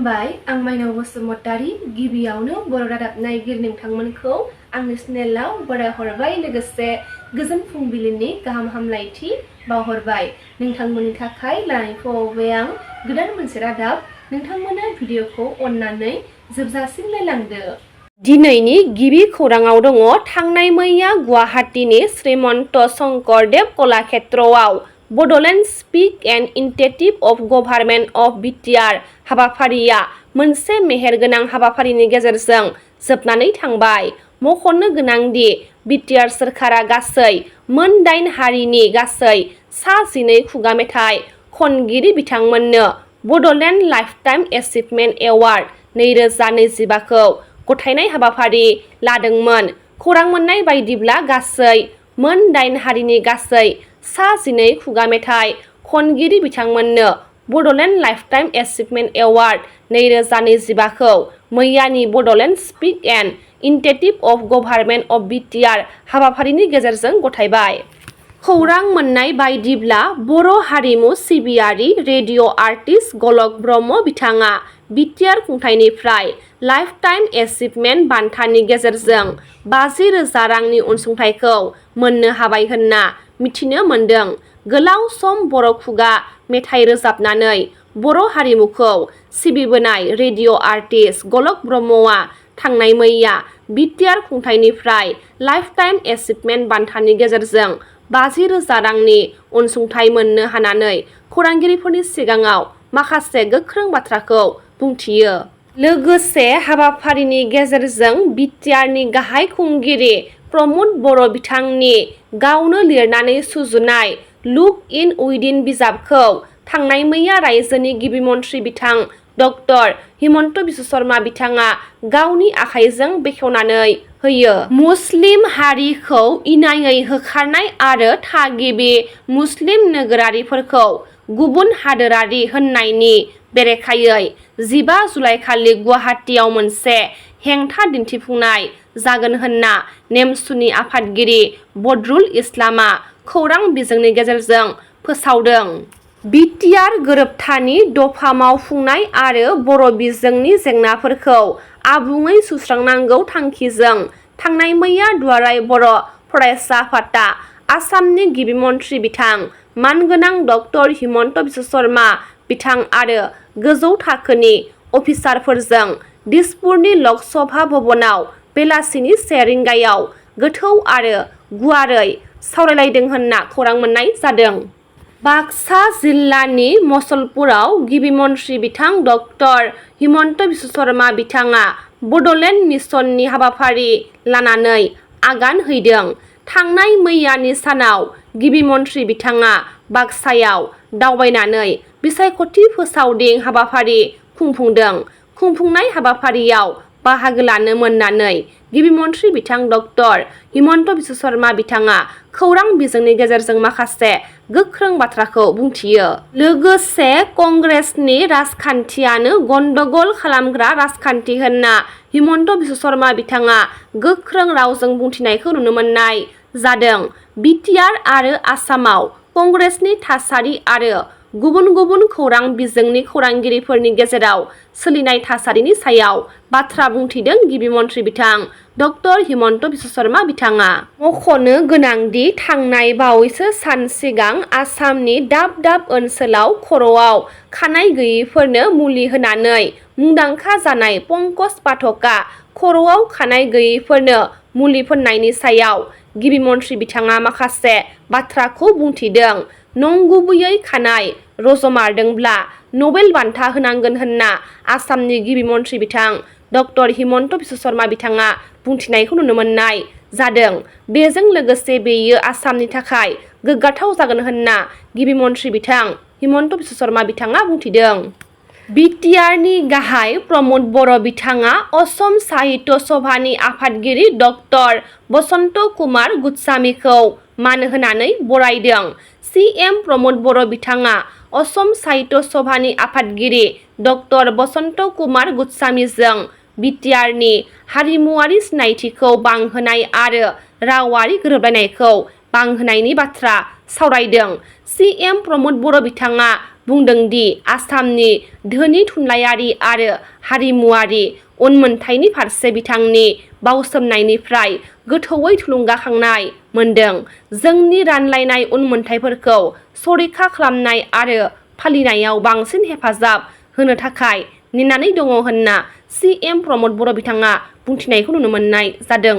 खुलुमबाय आं माइनाव बसुमतारी गिबियावनो बर' रादाब नायगिरि नोंथांमोनखौ आंनि चेनेलाव बरायहरबाय लोगोसे गोजोन फुंबिलिनि गाहाम हामलायथि बावहरबाय नोंथांमोननि थाखाय लानानै फैबाय आं गोदान मोनसे रादाब नोंथांमोना भिडिअखौ अननानै जोबजासिम नायलांदो। दिनैनि गिबि खौराङाव दङ थांनाय मैया गुवाहाटीनि श्रीमन्त Shankardev कलाक्षेत्रआव Bodoland Speak and Initiative of Government of BTR हाबाफारिया मोनसे मेहेरगोनां हाबाफारिनि गेजेरजों जोबनानै थांबाय। मख'नो गोनांदि BTR सोरखारा गासै मोन 8 हारिनि गासै 12 खुगा मेथाइ खनगिरि बिथांमोननो Bodoland लाइफटाइम एचिभमेन्ट एवार्ड 2025 खौ गथायनाय हाबाफारि लादोंमोन। खौरां मोननाय बायदिब्ला गासै मोन 8 हारिनि गासै 12 खुगा मेथाइ खनगिरि बिथांमोननो Bodoland लाइफटाइम एचिभमेन्ट एवार्ड 2025 खौ मैयानि Bodoland speak and initiative of government of BTR हाबाफारिनि गेजेरजों गथायबाय। खौरां मोननाय बायदिब्ला बर' हारिमु सिबियारि रेडिअ' आर्टिस्ट गलक ब्रह्म बिथाङा BTR खुंथायनिफ्राय लाइफटाइम एचिभमेन्ट बान्थानि गेजेरजों 50,000 रांनि अनसुंथाइखौ मोननो हाबाय होनना मिथिनो मोन्दों। गोलाव सम बर' खुगा मेथाइ रोजाबनानै बर' हारिमुखौ सिबिबोनाय रेडिअ' आर्टिस्ट गलक ब्रह्मआ थांनाय मैया BTR खुंथायनिफ्राय लाइफटाइम एचिभमेन्ट बान्थानि गेजेरजों 50,000 रांनि अनसुंथाइ मोननो हानानै खौरांगिरिफोरनि सिगाङाव माखासे गोख्रों बाथ्राखौ बुंथियो। लोगोसे हाबाफारिनि गेजेरजों BTRनि गाहाय खुंगिरि प्रमद बर' बिथांनि गावनो लिरनानै सुजुनाय लुक इन उइदिन बिजाबखौ थांनाय मैया रायजोनि गिबि मन्थ्रि बिथां डक्टर हिमन्त बिश्व शर्मा बिथाङा गावनि आखाइजों बेखेवनानै होयो। मुस्लिम हारिखौ इनायै होखारनाय आरो थागिबि मुस्लिम नोगोरारिफोरखौ गुबुन हादोरारि होननायनि बेरेखायै 15 जुलाइखालि गुवाहाटीआव मोनसे हेंथा दिन्थिफुंनाय जागोन होनना नेमसुनि आफादगिरि बदरुल इस्लामआ खौरां बिजोंनि गेजेरजों फोसावदों। BTR गोरोबथानि दफा मावफुंनाय आरो बर' बिजोंनि जेंनाफोरखौ आबुङै सुस्रांनांगौ थांखिजों थांनाय मैया दुलाराय बर' फरायसा आफादआ आसामनि गिबि मन्थ्रि बिथां मानगोनां डक्टर हिमन्त बिश्व शर्मा बिथां आरो गोजौ थाखोनि अफिसारफोरजों दिसपुरनि लक सभा भवनाव बेलासिनि 1 रिंगायाव गोथौ आरो गुवारै सावरायलायदों होनना खौरां मोननाय जादों। बाक्सा जिल्लानि मसलपुराव गिबि मन्थ्रि बिथां डक्टर हिमन्त बिश्व शर्मा बिथाङा बड'लेण्ड मिशननि हाबाफारि लानानै आगान हैदों। थांनाय मैयानि सानाव गिबि मन्थ्रि बिथाङा बाक्सायाव दावबायनानै बिसायख'थि फोसावदिं हाबाफारि खुंफुंदों। खुंफुंनाय हाबाफारियाव बाहागो लानो मोननानै गिबि मन्थ्रि बिथां डक्टर हिमन्त बिश्व शर्मा बिथाङा खौरां बिजोंनि गेजेरजों माखासे गोख्रों बाथ्राखौ बुंथियो। लोगोसे कंग्रेसनि राजखान्थियानो गन्दगल खालामग्रा राजखान्थि होनना हिमन्त बिश्व शर्मा बिथाङा गोख्रों रावजों बुंथिनायखौ नुनो मोननाय जादों। BTR आरो आसामाव कंग्रेसनि थासारि आरो गुबुन गुबुन खौरां बिजोंनि खौरांगिरिफोरनि गेजेराव सोलिनाय थासारिनि सायाव बाथ्रा बुंथिदों गिबि मन्थ्रि बिथां डक्टर हिमन्त बिश्व शर्मा बिथाङा। मख'नो गोनांदि थांनाय बावैसो सान सिगां आसामनि दाब दाब ओनसोलाव खर'आव खानाय गैयैफोरनो मुलि होनानै मुंदांखा जानाय पंकज पाठकआ खर'आव खानाय गैयैफोरनो मुलि फोननायनि सायाव गिबि मन्थ्रि बिथाङा माखासे बाथ्राखौ बुंथिदों। नंगुबैयै खानाय रज'मारदोंब्ला नबेल बान्था होनांगोन होनना आसामनि गिबि मन्थ्रि बिथां डक्टर हिमन्त बिश्व शर्मा बिथाङा बुंथिनायखौ नुनो मोननाय जादों। बेजों लोगोसे बेयो आसामनि थाखाय गोग्गाथाव जागोन होनना गिबि मन्थ्रि बिथां हिमन्त बिश्व शर्मा बिथाङा बुंथिदों। BTRनि गाहाय प्रमद बर' बिथाङा असम साहित्य सभानि आफादगिरि डक्टर बसन्त कुमार गस्वामीखौ मान होनानै बरायदों। CM प्रमद बर' बिथाङा असम साहित्य सभानि आफादगिरि डक्टर बसन्त कुमार गस्वामीजों BTRनि हारिमुवारि सिनायथिखौ बांहोनाय आरो रावारि गोरोबलायनायखौ बांहोनायनि बाथ्रा सावरायदों। CM प्रमद बर' बिथाङा बुंदों दि आसामनि धोनि थुनलाइयारि आरो हारिमुआरि उनमोनथाइनि फारसे बिथांनि बाउसोमनायनिफ्राय गोथौवै थुलुंगाखांनाय मोनदों। जोंनि रानलायनाय उनमोनथाइफोरखौ संरैखा खालामनाय आरो फालिनायाव बांसिन हेफाजाब होनो थाखाय नेनानै दङ होनना CM प्रमद बर' बिथाङा बुंथिनायखौ नुनो मोननाय जादों।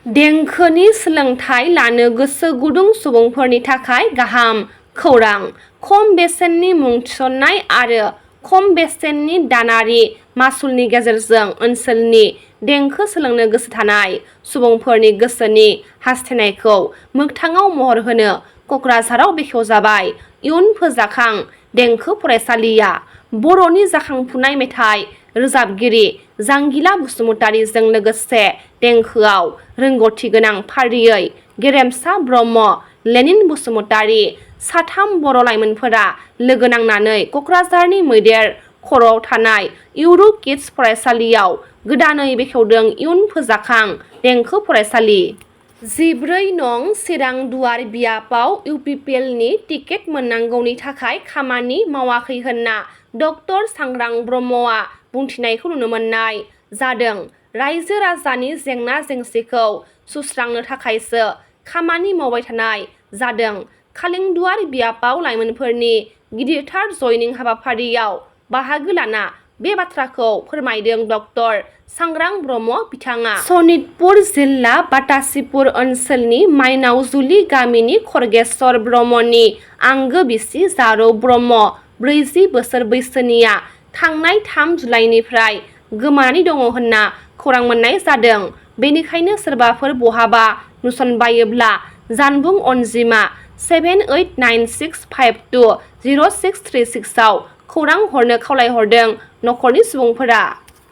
देंखोनि सोलोंथाइ लानो गोसो गुदुं सुबुंफोरनि थाखाय गाहाम खौरां। खम बेसेननि मुं थिसननाय आरो खम बेसेननि दानारि मासुलनि गेजेरजों ओनसोलनि देंखो सोलोंनो गोसो थानाय सुबुंफोरनि गोसोनि हास्थायनायखौ मोगथाङाव महर होनो क'क्राझाराव बेखेवजाबाय। इयुन फोजाखां देंखो फरायसालिया बर'नि जाखांफुनाय मेथाइ रोजाबगिरि जांगिला बसुमतारीजों लोगोसे देंखोआव रोंग'थि गोनां फारियै गेरेमसा ब्रह्म, लेनिन बसुमतारी साथाम बर' लाइमोनफोरा लोगो नांनानै क'क्राझारनि मैदेर खर'आव थानाय इउर' किड्स फरायसालियाव गोदानै बेखेवदों इयुन फोजाखां देंखो फरायसालि। 14 नं चिरां दुवार बियाबाव UPPLनि टिकेट मोननांगौनि थाखाय खामानि मावाखै होनना डक्टर सांग्रां ब्रह्मआ बुंथिनायखौ नुनो मोननाय जादों। रायजो राजानि जेंना जेंसिखौ सुस्रांनो थाखायसो खामानि मावबाय थानाय जादों। खालिंदुवार बियाबाव लाइमोनफोरनि गिदिरथार जयनिं हाबाफारियाव बाहागो लाना बे बाथ्राखौ फोरमायदों डक्टर सांग्रां ब्रह्म बिथाङा। सनितपुर जिल्ला बातासिपुर ओनसोलनि माइनावजुलि गामिनि खरगेश्वर ब्रह्मनि आंगो बिसि जारौ ब्रह्म 40 बोसोर बैसोनिया थांनाय 3 जुलाइनिफ्राय गोमानानै दङ होनना खौरां मोननाय जादों। बेनिखायनो सोरबाफोर बहाबा नुसनबायोब्ला जानबुं अनजिमा 7896520636 आव खौरां हरनो खावलायहरदों नखरनि सुबुंफोरा।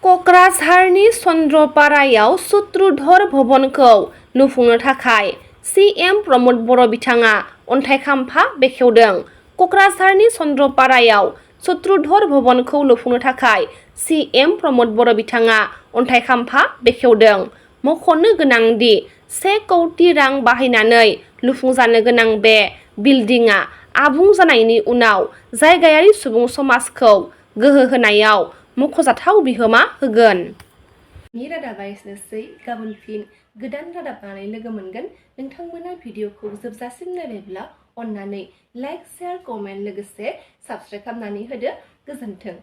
क'क्राझारनि चन्द्रपारायाव चतुरधर भवनखौ लुफुंनो थाखाय CM प्रमद बर' बिथाङा अन्थाइ खाम्फा बेखेवदों। क'क्राझारनि चन्द्रपारायाव चतुरधर भवनखौ लुफुंनो थाखाय CM प्रमद बर' बिथाङा अन्थाइ खाम्फा बेखेवदों। मख'नो गोनांदि 1 कौटि रां बाहायनानै लुफुंजानो गोनां बे बिल्डिंआ आबुं जानायनि उनाव जायगायारि सुबुं समाजखौ गोहो होनायाव मख'जाथाव बिहोमा होगोन। रादाबा एसेनोसै। गाबोन फिन गोदान रादाब लानानै लोगो मोनगोन। नोंथांमोना भिडिअखौ जोबजासिम नायबायब्ला अन्नानै लाइक, शेयार, कमेन्ट लोगोसे साबस्क्राइब खालामनानै होदो। गोजोन्थों।